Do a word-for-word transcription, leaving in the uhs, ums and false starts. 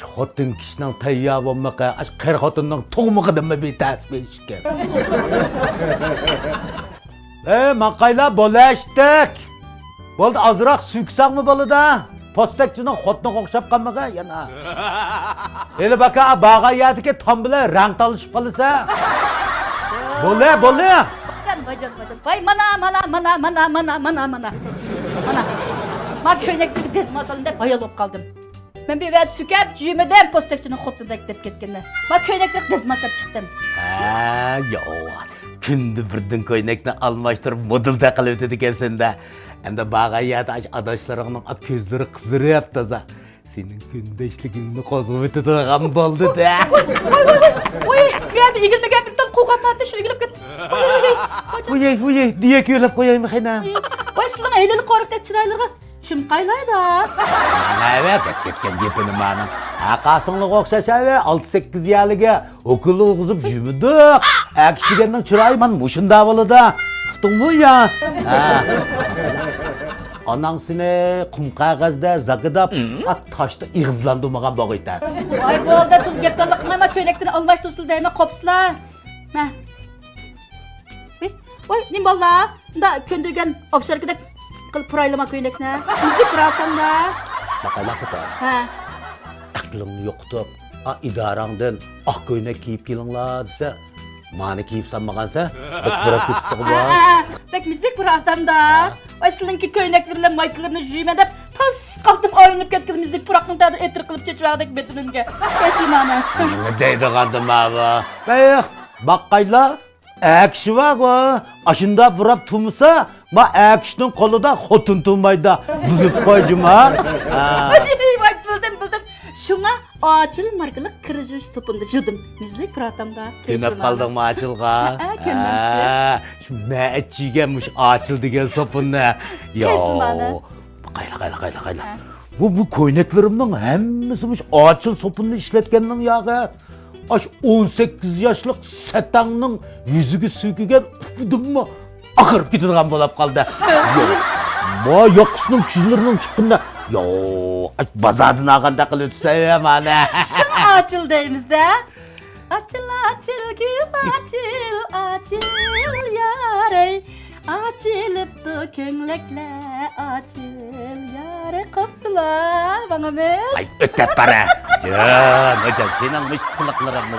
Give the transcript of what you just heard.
خوتۇن كىشىنىڭ تەييار بولمىقى ئاش قېرى خوتۇننىڭ تۇغمىقىدىنمۇ بىتەس بىر ئىشكەن. ئەي، ماقايلا بولاشتەك. بولدى، ئازراق سۈكسەڭمۇ بولىدۇ. پوستەكچىنىڭ خوتۇنىغا ئوخشاپ قالمىغا يەنە. ھېلى باكا بارغان يەردىكى تام بىلەن رەڭ تالىشىپ قالىسەن. بولدى، بولدى. ۋايجان، ۋايجان، ۋايجان. ۋاي، مانا، مانا، مانا. مانا. ما كۆينەكلىرىگە دەزمال سالىمەن دەپ ھايال بولۇپ قالدىم. مەن بىر ۋەدە سۈكەپ جۈمىدىم، پوستەكچىنىڭ خوتۇنىدەك دەپ كەتكىنىنى. ما كۆينەكلىرىگە دەزمال سېلىپ چىقتىم. ھە، ياۋا. كۈندە بىردىن كۆينەكنى ئالماشتۇرۇپ، مودېلدە قىلىۋېتىدىكەنسەن-دە. ئەمدى بارغان يەردە ئاش ئاداشلىرىڭنىڭ كۆزلىرى قىزىرىپ تازا سېنىڭ كۈندەشلىكىڭنى قوزغىۋېتىدىغان بولدى-دە. ۋاي، ۋاي، ۋاي، ۋاي. بۇ يەردە ئېگىلمىگەن بىر تال قوغان بار، شۇ ئېگىلىپ كەتتى. ۋاي، ۋاي، ۋاي. ۋۇيەي، ۋۇيەي، دېيەك يۆلەپ قويايمۇ قېنى؟ ۋاي، سىلىڭ ھېلىلىك قورۇقتەك چىرايلىرىغا چىم قايلايدۇ. مانا ئەۋە دەپ كەتكەن گېپىنى مانىڭ. ھە، قاسىڭلىغا ئوخشاش ئەۋە، ئالتە سەككىز يەرلىگە ئوكۇل ئۇرغۇزۇپ يۈمىدۇق. ئەكىشىدىگەننىڭ چىرايى مانا مۇشۇنداق بولىدۇ. ئۇقتۇڭمۇ يا؟ ھە. ئاناڭ سېنى قۇم قەغەزدە زاكىداپ، ئات تاشتا ئېغىزلاندۇرمىغان بوغىيتە. ۋاي بولدى، تۇز گەپ تاللىق قىلماي، ما كۆينەكلىرىنى ئالماشتۇرسىلا دەيمەن، قوپسىلا. مە. ۋاي، ۋاي، نېمە بالىلار؟ مۇنداق كۆندۈرگەن ئوفشوركىدەك قىلىپ پۇرايلىما كۆينەكنى. مىزلىك پۇراۋاتامدا. باقايلا خوتۇن. ھە. ئەقلىڭنى يوقىتىپ، ئا، ئىدارەڭدىن ئاق كۆينەك كىيىپ كېلىڭلار دېسە، مانى كىيىپ سالمىغانسەن. بەك بۇراپ كېتىپتىغۇ بۇ. ھە، ھە، ھە. بەك مىزلىك پۇراۋاتامدا. ھە. ۋاي، سىلىڭكى كۆينەكلىرى بىلەن مايكىلىرىنى جۇيىمەن دەپ، تاس قالدىم ئايلىنىپ كەتكىلى مىزلىك پۇراقنىڭ تەدە ئېتىر قىلىپ چېچىۋەردەك بېدىنىمگە. كەچلىمانە. نېمە دەيدىغاندىم ئاۋۇ؟ بەيخ، باققايلا. ئەكىشى بارغۇ، ئاشۇنداق بۇراپ تۇرمىسا، ما ئەكىشنىڭ قولىدا خوتۇن تۇرمايدۇ. بىلىپ قوي جۇما. ھە. ۋاي، ۋاي، بىلدىم، بىلدىم. شۇڭا ئاچىل ماركىلىق كىر يۇيۇش سوپۇندا يۇدۇم. مىزلىك پۇراۋاتامدا. كۆنۈپ قالدىڭمۇ ئاچىلغا؟ ھە، كۆنمەمسىز. ھە، شۇ مەئەت يېگەن مۇشۇ ئاچىل دېگەن سوپۇننى. ياۋ. كەچلىمانە. قايلا، قايلا، قايلا، قايلا. ھە. بۇ، بۇ كۆينەكلىرىمنىڭ ھەممىسى مۇشۇ ئاچىل سوپۇننى ئىشلەتكەننىڭ ياغى. ئاشۇ ئون سەككىز ياشلىق سەتەڭنىڭ يۈزىگە سۈركىگەن ئۇپىدىنمۇ ئاقىرىپ كېتىدىغان بولاپ قالدى. ياق، ما ياقىسىنىڭ كۆزلىرىنىڭ چىققىنىدا، ياۋ، بازاردىن ئالغاندەك قىلىۋېتىسەن يا مانا. شۇڭا ئاچىل دەيمىز-دە. ئاچىل، ئاچىل، گۈل ئاچىل، ئاچىل يارەي. ئاچىلىپتۇ كۆڭلەكلەر، ئاچىل يارەي. قوپسىلا، ماڭىمىز. ئاي، ئۆتەپ بارە. جان، ھوجام، سېنىڭ مۇشۇ قىلىقلىرىڭنى.